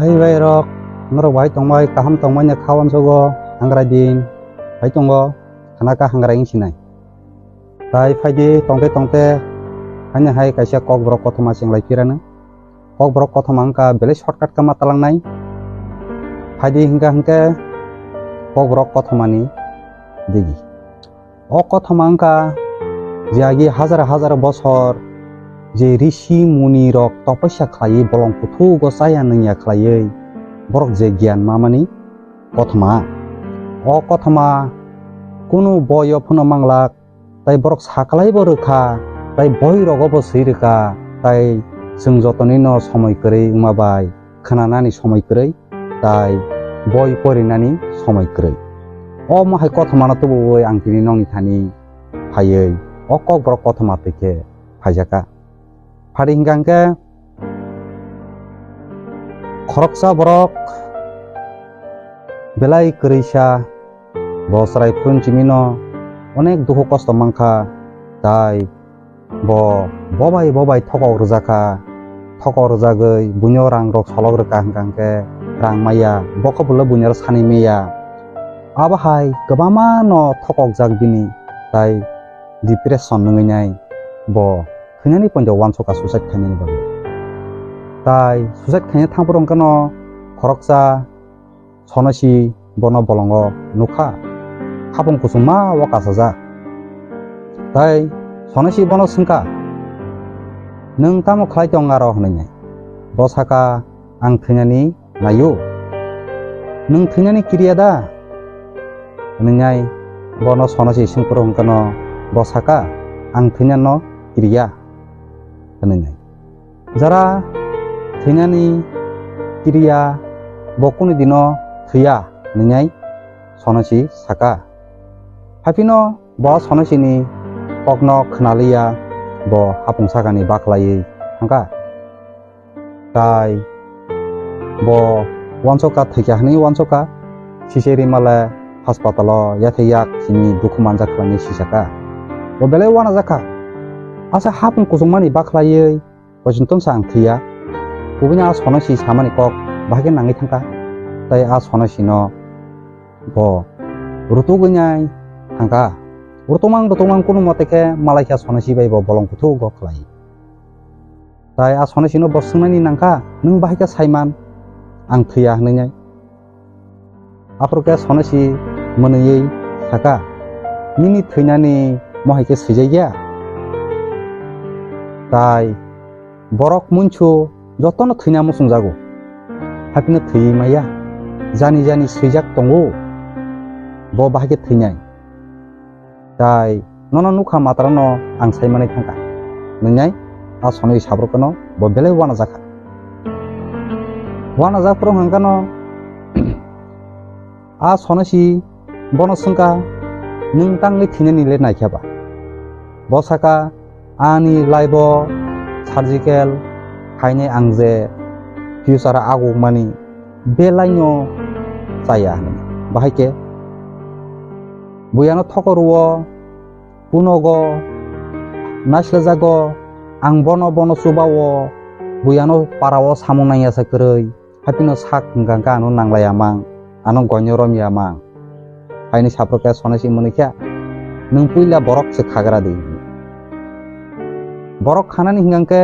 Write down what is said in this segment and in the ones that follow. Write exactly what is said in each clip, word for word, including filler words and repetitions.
Hai bai rok, norok bai tongbai kaham tongmani kha uansugo, hangrai din bai tongo, khana kha hangrai wng sinai. Tai phaidi tongte tongte haino hai kaisa kokborok kothoma chenglai phirano. Kokborok kothoma wngkha belai shortcut khe ma talangnai. Phaidi hingkha hingkhe kokborok kothomani digi. O kothoma wngkha je agi hajar hajar bosor je risi muni rok topoisa khlaiwi bolong kuthugo chaya nungya khlaiwi borok je giyan mamani kothoma. O kothoma kunu boyo phano manglak, tai borok saklaibo rwkha, tai boi rogobo swi rwkha, tai chwng jotonino somoi kwrwi wngma bai khwnanani somoi kwrwi, tai boi porinani somoi kwrwi. Omo hai kothomano tubuwi ang tini nokni thani phaiwi o kokborok kothoma twi khe phaijakha. Phari hingkha hingkhe khoroksa borok belai kwrwisa, bo chwrai phuruni simino onek dukhu kosto mankha, tai bo bobai bobai thokok rwjakha, thokok rwjagwi buino rang rok solok rwkha hingkha hingkhe rang maya, bokho bwlwi buino sani maya. Abo hai kwbangma no thokok jak bini, tai depression nungwi nai bo thwinani poito uansukha suicide khainani bagwi. Tai suicide khaina thangphuru hwnkhe no khoroksa Sonosi bono bolongo nukha, hapung kusungma o kasajak. Tai Sonosi bono swngkha, "Nwng tamo khlai tong aro?" hwnwi nai. Bo sakha, "Ang thwinani naio." "Nwng thwinani kiriya da?" hwnwi nai bono Sonosi swngphuru hwnkhe no bo sakha, "Ang thwinano kiriya," hwnwi nai. Jara thwinani kiriya, bo kunu dino thwiya, hwnwi nai Sonosi sakha. Haphino bo Sonosini kokno khwnaliya, bo hapung sakani baklaiwi thangkha. Tai bo uansukha, thwikha hwnwi uansukha, sise rimale haspatalo yathai yak simi dukhu manjak khlainai sisakha. Bo belai uanajakha. Asa hapung kusungmani baklaiwi Pochintong sa ang thwiya. Kubuni a Sonosi samani kok bahai khe nangwi thangkha. Tai a Sonosino bo rutugwi nai thangkha. Rutumang rutumang kunu mote khe malaikha Sonosi bai bo bolong kuthugo khlai. Tai a Sonosino bo swngnani nangkha, "Nwng bahai khe saiman ang thwiya?" hwnwi nai. Aphuru khe Sonosi mwnwiwi sakha, "Nini thwinani mohai khe swijakya? Tai borok munsu jotono thwina muchungjago, haphino thwiwi maya. Jani jani swijak tongo, bo bahai khe thwinai." Tai nono nukha matrano ang saimanwi thangkha, hwnwi nai a Sonosi sabrokno bo belai uanajakha. Uanajakphuru hwnkha no a Sonosi bono swngkha, "Nwng tangwi thwinani le naikha ba?" Bo sakha, "Ani life-o surgical khainai ang je future-o agukmani belaino chaya," hwnwi. Bahai khe buiano thoko rwo, punogo, naislejago, ang bono bono chubao, buiano parao samung nangya sa kwrwi, haphino sak hwnkha hwnkhe ano nanglaiya mang, ano goino romya mang. Haini saphuru khe Sonosi mwnwi khe, "Nwng puila borok se khagra di. Borok khanani hwnkha hwnkhe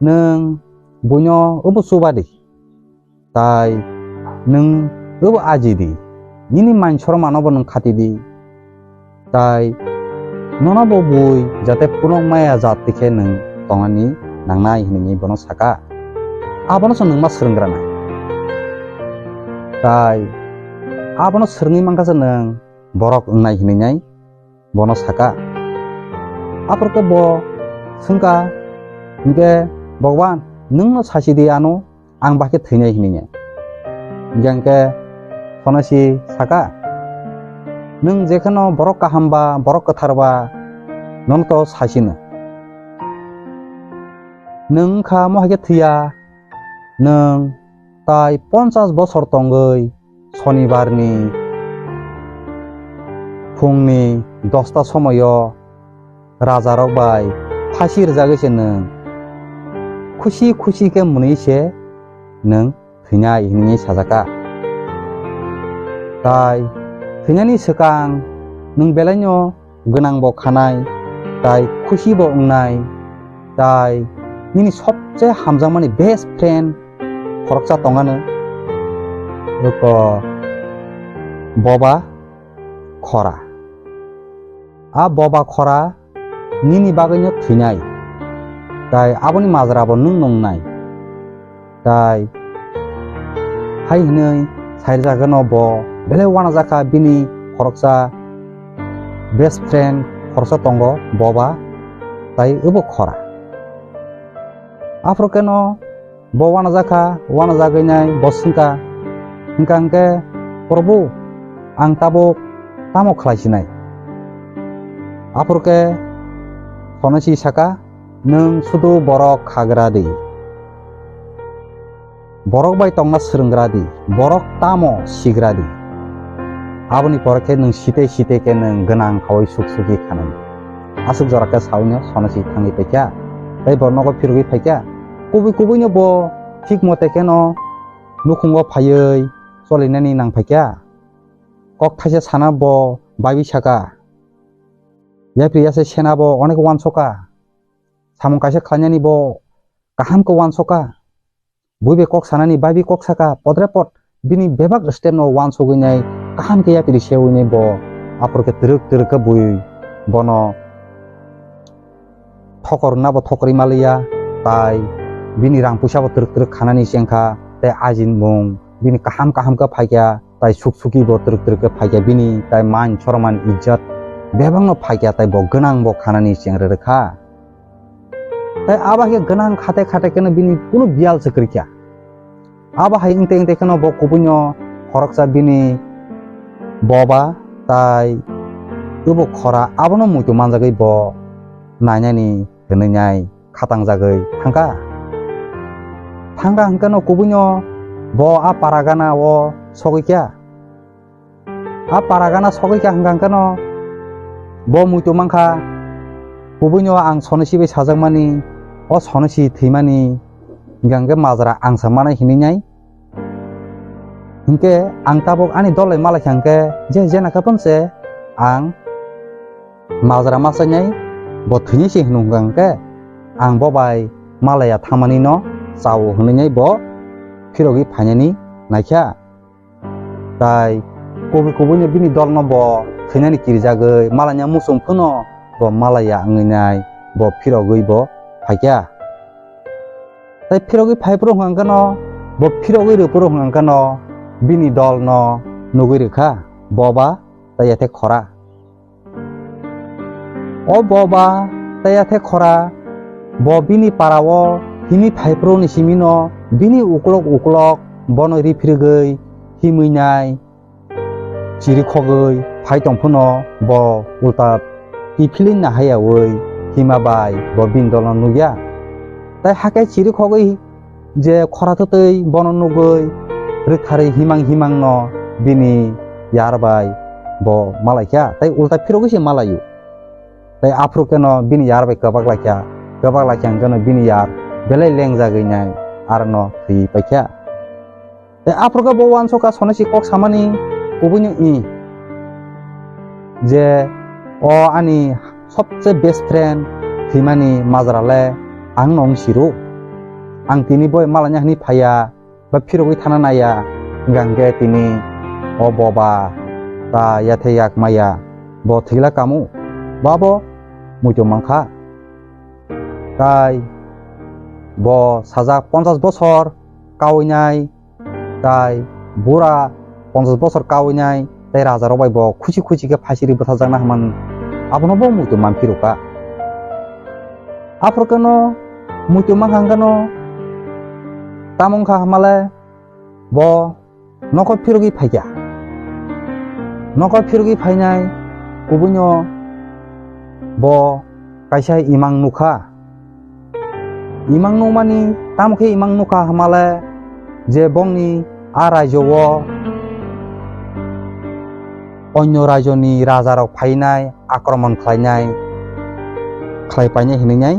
nwng buino obo chuba di." Tai nwng obo aji di, nini man sormano bo nwng khati di, tai nono bo bui jate phunuk maya jat tikhe nwng tongnani nangnai hwnwi bono sakha. Abono se nwng ma swrwngranai. Tai abono swrwngwi mankha se nwng borok wngnai hwnwi nai bono sakha. Aphuru khe bo swngkha, "Hinkhe Bhagwan, nwngno sasi di ano, ang bahai khe thwinai," hwnwi. Hinkhe Sonosi sakha, "Nwng jekheno borok kaham ba, borok kwthar ba, nono to sasino. Nwng wngkha mohai khe thwiya, nwng tai ponchas bosor tongwi Sonibarni phungni dosta somoio rajarok bai phasi rwjagwi se nwng khusi khusi khe mwnwi se nwng thwinai hinwi sajakha. Tai thwinani swkang nwng belaino gwnang bo khanai, tai khusi bo wngnai, tai nini sobse hamjakmani best friend khoroksa tongano, oko boba khora. A boba khora nini bagwino thwinai, tai aboni majra bo nwng nungnai. Tai hai hwnwi sairjakgano bo belai uanajakha, bini khoroksa best friend khoroksa tongo boba, tai obo khora. Aphuru keno bo uanajakha, uanajagwi nai bo swngkha, hwnkha hwnkhe, "Probhu, ang tabuk tamo khlai sinai?" Aphuru khe Sonosi saka, "Nwng sudu borok khagra di, borok bai tongna swrwngra di, borok tamo sigra di. Aboni pore khe nwng site site khe nwng gwnang khaui suk sugi khanani." Aswk jora khe saui no Sonosi thangwi paikha, tei bo nogo phirogwi phaikha. Kubui kubui no bo thik mote kheno nukhungo phaiwi cholinani nang phaikha. Kok thaisa sana bo baiwi saka, yapri yase sena bo onek uansukha, samung kaisa khlainani bo kaham khe uansukha, buibai kok sanani baibi kok saka, podre pod bini bebak step no uansugwi nai, kaham khe yapri sewi nai bo, aphuru khe twrwk twrwk khe bui bono thokor na bo thokorwi maliya, tai bini rang puisa bo twrwk twrwk khanani chengkha, tei ajin mung bini kaham kaham khe phaikha, tai suk suki bo twrwk twrwk khe phaikha bini, tai man chorman ijjat bebakno phaikha, tai bo gwnang bo khanani chengre rwkha. Tai abo hai khe gwnang khate khate kheno bini kunu biyal se kwrwikha. Abo hai wngte wngte kheno bo kubuino khoroksa bini boba tai tubu khora abono muitu manjagwi bo nainani hwnwi nai khatangjagwi thangkha. Thangkha hwnkhe no kubuino bo a paragana o sogwi kha. A paragana sogwi kha hwnkha hwnkhe no bo muitu mankha, kubuino ang Sonosi bai sajakmani, o Sonosi thwimani, hwnkha hwnkhe majra ang sa manai hinwi nai. Hinkhe ang tabuk ani dol bai malai kha hwnkhe je jena khe phano se ang majra ma chainai, bo thwinai se hwnwi hwnkha hwnkhe ang bo bai malaiya thangmani no chao hwnwi nai bo phirogwi phainani naikha. Tai kubui kubui no bini dol no bo thwinani kirijagwi malaiya muchung phano bo malaiya wngwi nai bo phirogwi bo phaikha. Tai phirogwi phai phuru hwnkha hwnkhe no bo phirogwi rw phuru hwnkha hwnkhe no bini dol no nugwi rwkha boba tai yathe khora. O boba tei athe khora, bo bini para-o himwi phaiphuru ni simi no bini uklok uklok bono riphirgwi himwi nai chirikhogwi phai tong phano bo ulta kiphilwi nahayaui hima bai bo bini dol no nukya. Tai hakhe chirikhogwi je khora twtwi bono nugwi rwktharwi himang himang no bini yar bai bo malaikha, tei ulta phirogwi se malaio. Tei aphuru khe no bini yar bai kwbak laikha, kwbak laikha hwnkhe no bini yar belai lengjagwi nai aro no thwi paikha. Tei aphuru khe bo uansukha Sonosi kok samani kubui no i je o ani sobse best friend thwimani majra le ang no wng siro. Ang tini boi malaina hwnwi phaiya, ba phirogwi thana naiya, hwnkha hwnkhe tini o boba ta yathe yak maya, bo thwila kamu, ba bo muitu mankha. Tai bo sajak ponchash bosor kaui nai, tai bura ponchash bosor kaui nai, tei raja rok bai bo khusi khusi khe phaisiri bwthajakna hwnmani abono bo muitu manphi rwkha. Aphuru khe no muitu mankha hwnkhe no tamo wngkha hwnmale bo nokol phirogwi phaikha. Nokol phirogwi phainai kubui no bo kaisa imang nukha. Imang nukmani tamo khe imang nukha hwnmale je bongni a raijo o onyo raijo ni raja rok phainai akromon khlainai khlai painai hinwi nai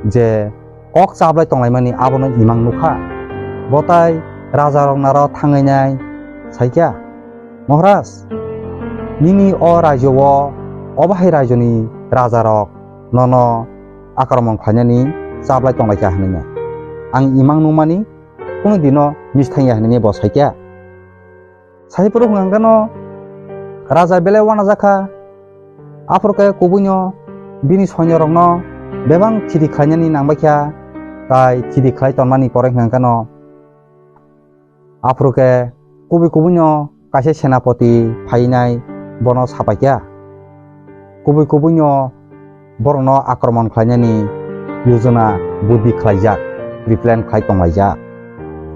je kok chablai tonglaimani abono imang nukha. Bo tai rajarok naro thangwi nai saikha, "Moharaj, nini o rajyo o, o bahai rajyoni rajarok nono akromon khlainani chaplai tonglaikha," hwnwi nai. "Ang imang nungmani kunu dino mis thangya," hwnwi bo saikha. Sai phuru hwnkha hwnkhe no raja belai uanajakha. Aphuru khe kubuino bini soinyorokno bebak thidi khlainani nangbaikha, tai thidi khlai tonmani pore hwnkha hwnkhe no aphuru khe kubui kubuino kaisa senapoti phainai bono sapaikha. Kubui kubuino borokno akromon khlainani yojona buddi khlaijak, pre-plan khlai tonglaijak.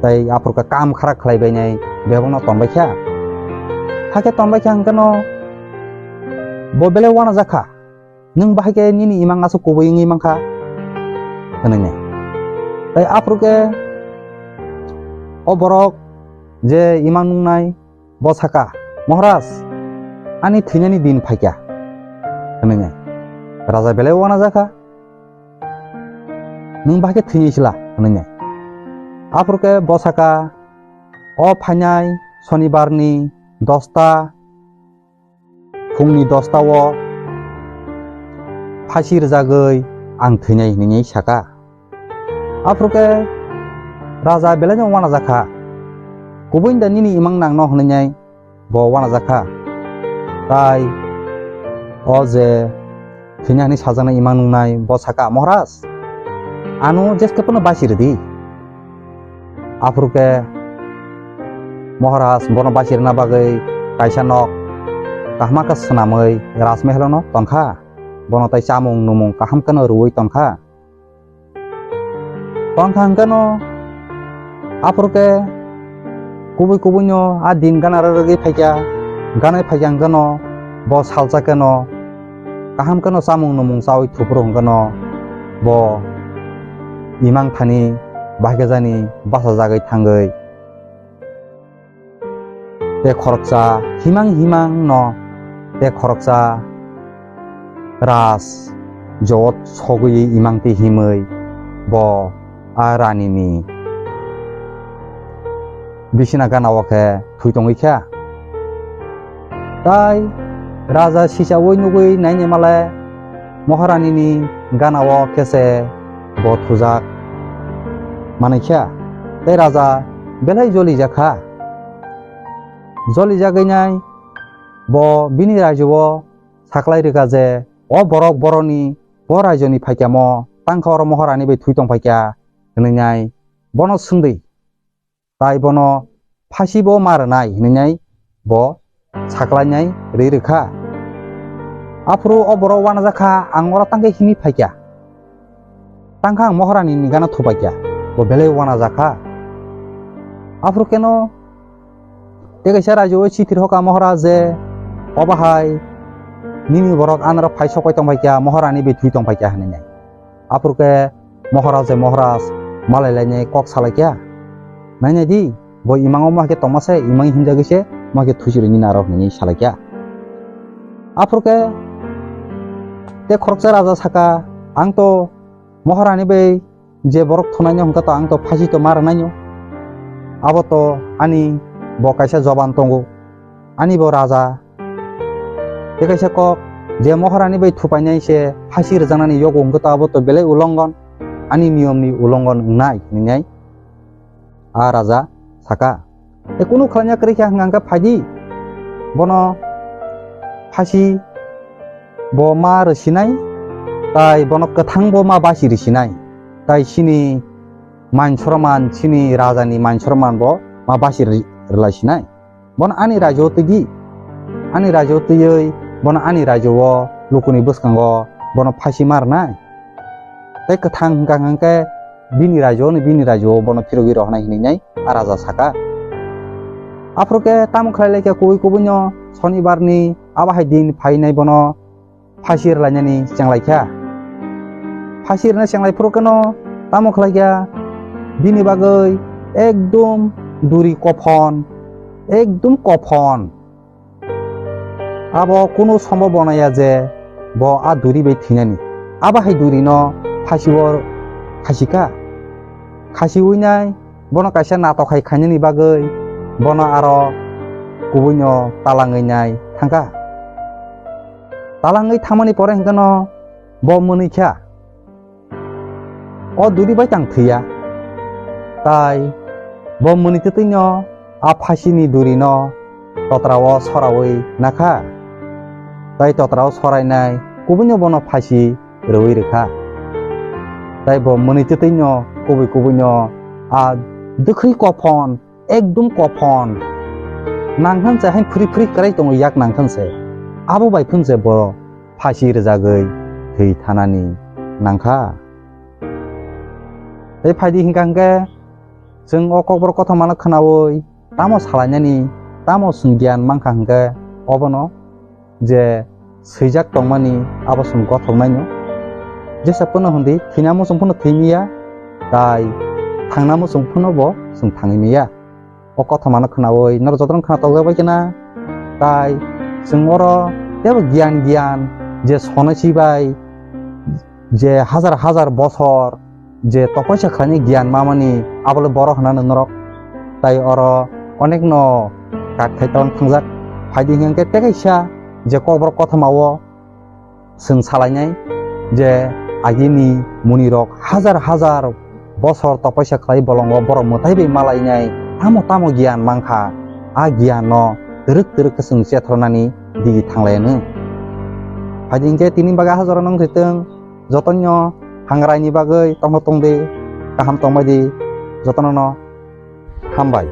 Tai aphuru khe kam khara khlaibainai bebakno tonbaikha. Hakhe tonbaikha hwnkhe no bo belai uanajakha. "Nwng bahai khe nini imang aswk kubui wngwi mankha," hwnwi nai. Tai aphuru khe o borok je imang nungnai, bo saka, "Moharaj, ani thwinani din phaikha," hwnwi nai. Raja belai uanajakha, "Nwng bahai khe thwinai sila," hwnwi nai. Aphuru khe bo saka, "O phainai sonibarni dosta, phungni dosta o phasi rwjagwi ang thwinai," hwnwi saka. Aphuru khe raja belaino uanajakha, "Kubui da nini imang nangno?" hwnwi bo uanajakha. Tai o je thwinai hwnwi sajaknai imang nungnai bo saka, "Moharaj, ano jeske phano basi rwdi." Aphuru khe Moharaj bono basi rwna bagwi kaisa nok kaham khe swnamwi Rajmehel-o no tonkha. Bono tai chamung numung kaham kheno rwui tonkha. Tongkha hwnkhe no aphuru khe kubui kubui no a din gana rwgwi phaikha, ganai phaikha hwnkhe no bo salsa khe no kaham khe no chamung numung chaui thuphuru hwnkhe no bo imang thani bahai khe jani bachajagwi thangwi. Tei khoroksa himang himang no, tei khoroksa raj jot sogwi imang twi himwi bo a rani ni bisina gana o khe thwi tongwi kha. Tai raja sichaui nugwi naini malai Maharani ni gana o khe se bo thujak manwi kha. Tei raja belai joli jak kha. Joli jagwi nai bo bini rajyo o saklai rwkha je, "O borok boroni bo rajyo ni phaikha mo, tangkha oro Maharani bai thwi tong phaikha," hwnwi nai bono swngdi. Tai bono phasi bo ma rwnai hwnwi nai bo saklainai rwi rwkha. Aphuru o borok uanajak kha, "Ang oro tangkhe himwi phaikha, tangkha ang Maharani ni gana thupaikha," bo belai uanajak kha. Aphuru keno tei kaisa raijao chithi rwkha Maharaj je, "Obo hai nini borok anoro phai sokpai tongphaikha, Maharani bai thwi tongphaikha," hwnwi nai. Aphuru khe Maharaj hai Maharaj malai lainai kok salaikha. Nainai di, bo imango ma khe tongma se, imang hinjagwi se ma khe thuchirwi nini aro hwnwi salaikha. Aphuru khe tei khoroksa raja saka, "Ang to Maharani bai je borok thunai no hwnkha to ang to phasi to ma rwnai no. Abo to ani bo kaisa joban tongo, ani bo raja." Tei kaisa kok je Maharani bai thupainai se phasi rwjaknani yogo hwnkhe to abo to belai ulongon, ani niyom ni ulongon wngnai hwnwi nai a raja saka. Tei kunu khlaina kwrwi kha hwnkha hwnkhe phaidi bono phasi bo ma rwsinai, tai bono kwthang bo ma basi rwsinai, tai chini man soroman, chini raja ni man soroman bo ma basi rwlai sinai. Bono ani raijao twi di. Ani raijao twiwi bono ani raijao lukuni bwskango bono phasi ma rwnai. Tei kwthang hwnkha hwnkhe bini raijao ni bini raijao bono phirogwi rohornai hwnwi nai a raja saka. Aphuru khe tamo khlai lai khe kubui kubui no sonibar ni abo hai din phainai bono phasi rwlainani chenglaikha. Phasi rwna chenglai phuru kheno tamo khlaikha, bini bagwi ekdum duri kophon, ekdum kophon. Abo kunu sombo bonaya je bo a duri bai thinani. Abo hai duri no phasi o khasika. Khasi uinai bono kaisa natok hai khainani bagwi bono aro kubuino talangwi nai thangkha. Talangwi thangmani pore hwnkhe no bo mwnwi kha. O duri bai tang thwiya. Tai bo mwnwi twtwino a phasini durino totrao soraui nakha. Tai totrao sorainai kubuino bono phasi rwui rwkha. Tai bo mwnwi twtwino kubui kubuino a dwkhwi kophon, ekdum kophon nangkhan se, hain phri phri kwrai tongo yak nangkhan se. Abo bai phun se bo phasi rwjagwi thwi thanani nangkha. Tei phaidi hinkha hinkhe chwng o kokborok kothomano khwnaui tamo salainani, tamo chwng giyan mankha hinkhe obono je swijak tongmani abo chwng gothoknaino. Jesa phano hwndi thwina muchung phano thwimiya, tai thangna muchung phano bo chwng thangwi maya. O kothomano khwnaui norok jotono khwna tokjak bai khna, tai chwng oro teibo giyan giyan je sonosi bai je hajar hajar bosor je topaisa khlaini giyan mamani abole borok hwnano norok. Tai oro onekno kakthai tong thangjak. Phaidi hinkhe tei kaisa je kokborok kothomao chwng salainai je agini munirok hajar hajar bosor topaisa khlai bolongo borok mwtai bai malainai tamo tamo giyan mankha, a giyanno twrwk twrwk khe chwng chethornani digi thanglaianw. Phaidi hinkhe tini bagwi hajar nong thwitwng, jotono hangrai ni bagwi tongthok tongdi, kaham tongbaidi, jotono no hambai.